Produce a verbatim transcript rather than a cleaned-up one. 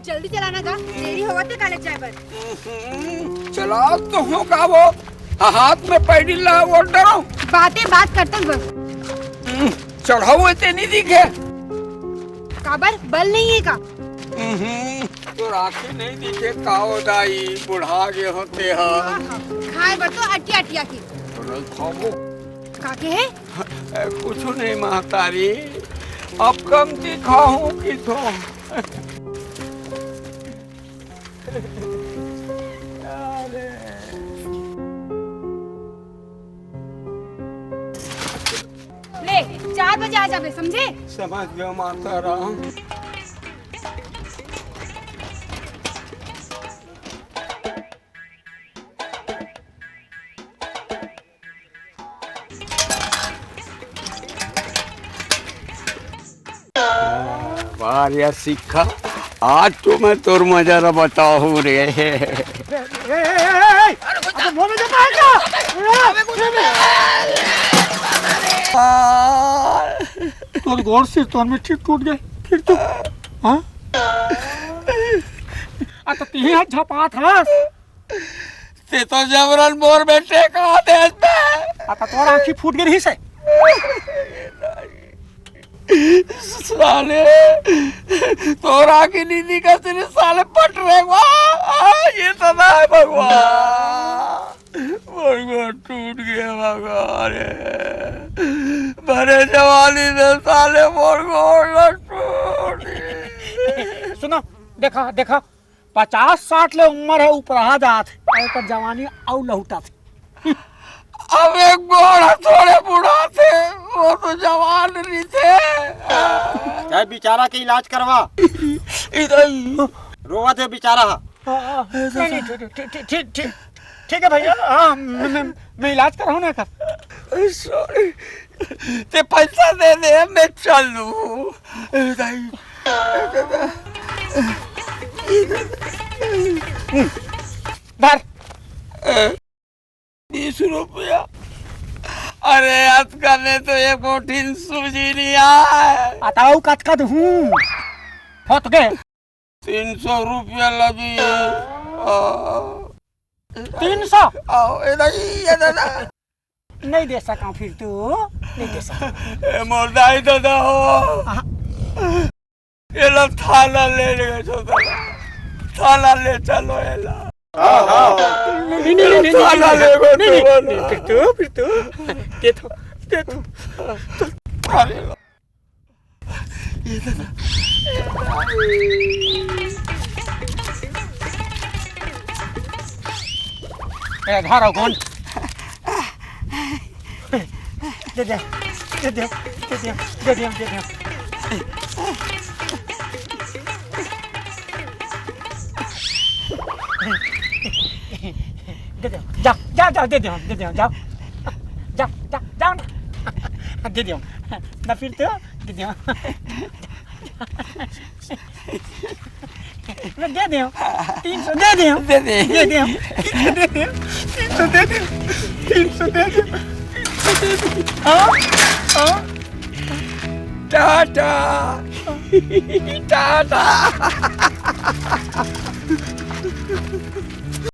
जल्दी चलाना गा, देरी होवत हे कॉलेज जाए बर। हम्म, चलात तो हूँ का वो, हाथ में पैडी ला वो डरो। बातें बात करते बस। हम्म, चढ़ाओ ते नहीं दिखे। काबर बल नहीं है का? हम्म, तो राखी नहीं दिखे का ओ दाई, बुढ़ा गे होते हा। आहा, खाए बर तो अटिया अटिया के। तो नहीं खाबो। काके है? ए, कुछु नहीं महतारी, अब कमती खाहूँ कि तो। ले, चार बजे आ जाबे, समझे? समझ गया माता राम। वाह रे सिक्खा, आज तो मैं तोर मजा ला बताहूँ रे। ए, ए, ए, ए, ए, ए, अब मुंह में जाता है क्या? तोर गोड़ से तो में ठीक टूट गए, फिर तो, हाँ? आ तो तीन हाथ झपात हस। ते तो जबरन मोर बेटे का देश में। आ तो तोर आँखी फूट गई रही से। साले, तोर आँखी नहीं दिखा तेरे साले पट रहे। वाह, ये तो ना है भगवान। मोर गोड़ टूट गया भगवान। भरे जवानी में साले मोर गोड़ टूट गया। सुनो, देखा, देखा, पचास साठ ले उम्र है, उपरहा जात है, एकर जवानी अउ लहुटत है। अब एक गोड़ थोड़े बुढ़ाथे, वो तो जवान रहिथे। चाहे बेचारा के इलाज करवा। इधर रोवत है बेचारा। हाँ, हाँ, नहीं, नहीं, ठीक, ठीक, ठीक, ठीक, ठीक, ठीक है भैया, हाँ, मैं, मैं, मैं इलाज कराऊँ ना एकर। सॉरी, ते पैसा दे दे, मैं चल लूँ। ए दाई, ए दादा, ए दादा। धर। बीस रुपया। अरे, अतका में तो एक ओठिन सूजी नहीं आए। अताऊ कतका दूँ? हो तो गए। तीन सौ रुपया लगी। आ। तीन सौ? आओ, ए दाई, ए दादा। नहीं दे सका फिर तू, नहीं दे सका। ए मोर दाई दादा हो। हाँ। एला थाना ले गए छो दादा। थाना ले चलो एला। नहीं, नहीं, नहीं, नहीं, नहीं, थाना नहीं, ले गए नहीं, नहीं, छो नहीं, दादा। फिर तू, फिर तू, दे दो, दे दो। अरे। ए, घर आओ, कौन? दे दे, दे दे, दे दे, दे दे, दे दे। दे दे, जा, जा, जा, दे दे, दे दे, जा। जा, जा, जा ना। दे दे, ना फिर तो, दे दे। मैं दे दे, तीन सौ दे दे, दे दे। दे दे, तीन सौ दे दे, तीन सौ दे दे, तीन सौ दे दे। हाँ, हाँ। टाटा। टाटा।